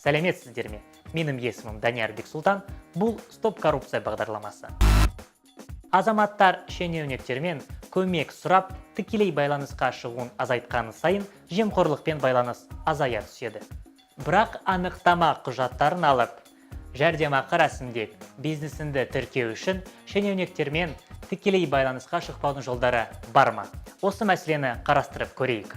Сәлеметсіздер ме? Менің есімім Данияр Бексұлтан. Бұл «Стоп коррупция» бағдарламасы. Азаматтар шенеуніктермен көмек сұрап тікелей байланысқа шығуын азайтқан сайын, жемқорлықпен байланыс азая түседі. Бірақ анықтама құжаттарын алып, жәрдемақы рәсімдеп, бизнесіңді тіркеу үшін шенеуніктермен тікелей байланысқа шықпаудың жолдары бар ма? Осы мәселені қарастырып көрейік.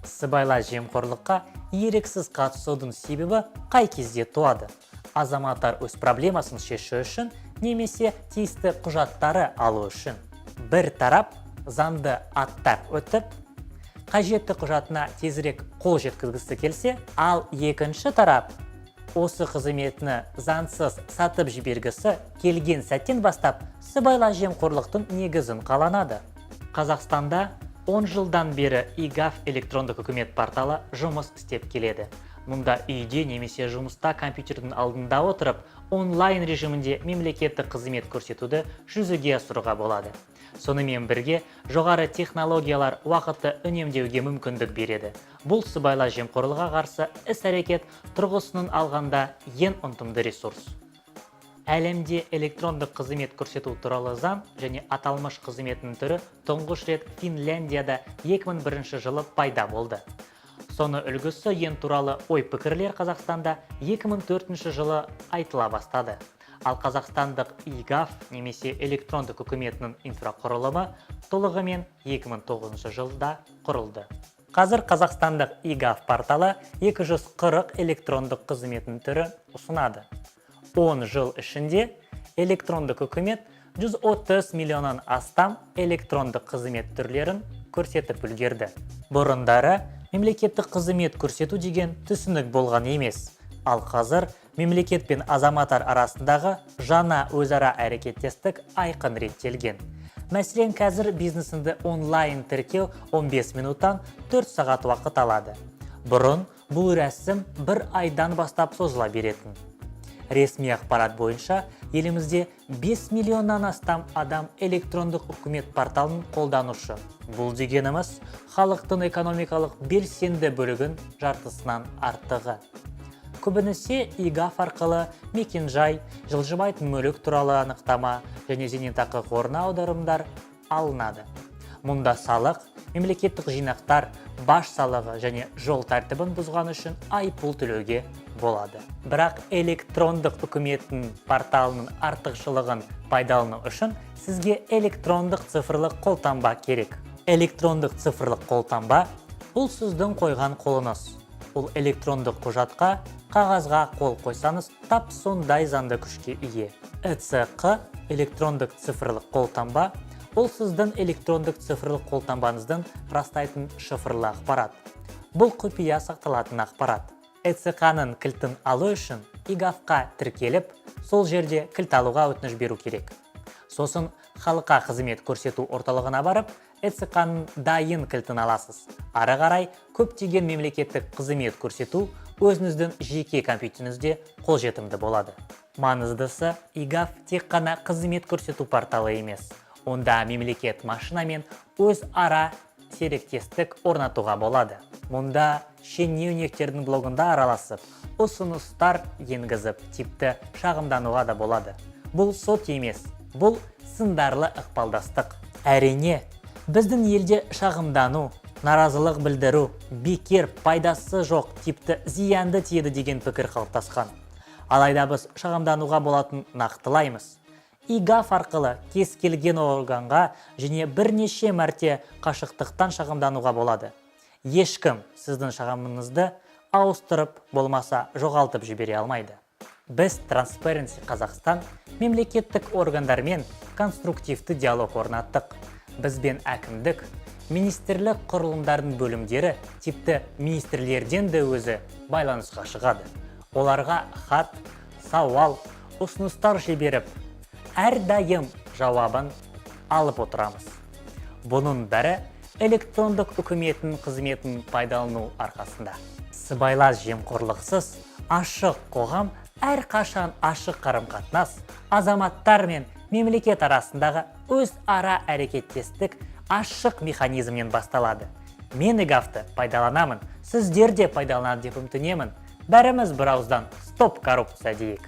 Сыбайлас жемқорлыққа еріксіз қатысудың себебі қай кезде туады? Азаматтар өз проблемасын шешу үшін немесе тиісті құжаттары алу үшін. Бір тарап заңды аттап өтіп, қажетті құжатына тезірек қол жеткізгісі келсе, ал екінші тарап осы қызметіні заңсыз сатып жібергісі келген сәттен бастап сыбайлас жемқорлықтың негізін қаланады. Қазақстанда 10 жылдан бері eGov электрондық үкімет порталы жұмыс істеп келеді. Мұнда үйде немесе жұмыста компьютердің алдында отырып, онлайн режимінде мемлекеттік қызмет көрсетуді жүзеге асыруға болады. Сонымен бірге жоғары технологиялар уақытты үнемдеуге мүмкіндік береді. Бұл сыбайлас жемқорлыққа қарсы іс-әрекет тұрғысынан алғанда ең ұтымды ресурс. Әлемде электрондық қызмет көрсету туралы заң және аталмыш қызметтің түрі тұңғыш рет Финляндияда 2001 жылы пайда болды. Соны үлгісі ең туралы ой-пікірлер Қазақстанда 2004 жылы айтыла бастады. Ал қазақстандық eGov немесе электрондық үкіметінің инфрақұрылымы толығымен 2009 жылда құрылды. Қазір қазақстандық eGov порталы 240 электрондық қызметтің түрі ұсынады. 10 жыл ішінде электрондық үкімет 130 миллионнан астам электрондық қызмет түрлерін көрсетіп үлгерді. Бұрындары мемлекеттік қызмет көрсету деген түсінік болған емес. Ал қазір мемлекет пен азаматтар арасындағы жаңа өзара әрекеттестік айқын реттелген. Мәселен, қазір бизнесіңді онлайн тіркеу 15 минуттан 4 сағат уақыт алады. Бұрын бұл рәсім бір айдан бастап созыла беретін. Ресми ақпарат бойынша, елімізде 5 миллионнан астам адам электрондық үкімет порталын қолданушы. Бұл дегеніміз халықтың экономикалық белсенді бөлігін жартысынан артығы. Көбінесе eGov арқылы мекенжай, жылжымайтын мүлік туралы анықтама және зейнетақы қорына аударымдар алынады. Мұнда салық, мемлекеттік жинақтар, баж салығы және жол тәртібін бұзған үшін айыппұл төлеуге болады. Бірақ электрондық үкіметтің порталының артықшылығын пайдалану үшін сізге электрондық цифрлық қолтаңба керек. Электрондық цифрлық қолтаңба – бұл сіздің қойған қолыңыз. Ол электрондық құжатқа, қағазға қол қойсаңыз, тап сондай заңды күшке ие. ЭЦҚ, электрондық цифрлық қолтаңба, ол сіздің электрондық цифрлық қолтаңбаңыздың растайтын шифрлы ақпарат. Бұл құпия сақталатын ақпарат. ЭЦҚ-ның кілтін алу үшін eGov-қа тіркеліп, сол жерде кілт алуға өтініш беру керек. Сосын халыққа қызмет көрсету орталығына барып, ЭЦҚ-ның дайын кілтін аласыз. Ары қарай көптеген мемлекеттік қызмет көрсету өзіңіздің жеке компьютеріңізде қолжетімді болады. Маңыздысы, eGov тек қана қызмет көрсету порталы емес. Онда мемлекет машинамен өз ара серіктестік орнатуға болады. Мұнда шенеуніктердің блогында араласып, ұсыныстар енгізіп, тіпті шағымдануға да болады. Бұл сот емес, бұл сындарлы ықпалдастық. Әрине, біздің елде шағымдану, наразылық білдіру бекер, пайдасы жоқ, тіпті зиянды тиеді деген пікір қалыптасқан. Алайда біз шағымдануға болатын нақтылаймыз. eGov арқылы кез келген органға және бірнеше мәрте қашықтықтан шағымдануға болады. Ешкім сіздің шағымыңызды ауыстырып, болмаса жоғалтып жібере алмайды. Біз, Transparency Қазақстан, мемлекеттік органдармен конструктивті диалог орнаттық. Бізбен әкімдік, министрлік құрылымдардың бөлімдері, тіпті министрлерден де өзі байланысқа шығады. Оларға хат, сауал, ұсыныстар жіберіп, әрдайым жауабын алып отырамыз. Бұның бәрі электрондық үкіметтің қызметін пайдалану арқасында. Сыбайлас жемқорлықсыз ашық қоғам әрқашан ашық қарым-қатынас азаматтар мен Мемлекет арасындағы өзара әрекеттестік ашық механизмнен басталады. Мен eGov-ты пайдаланамын, сіздер де пайдаланады деп үміттенемін. Бәріміз бір ауыздан «Стоп коррупция» дейік.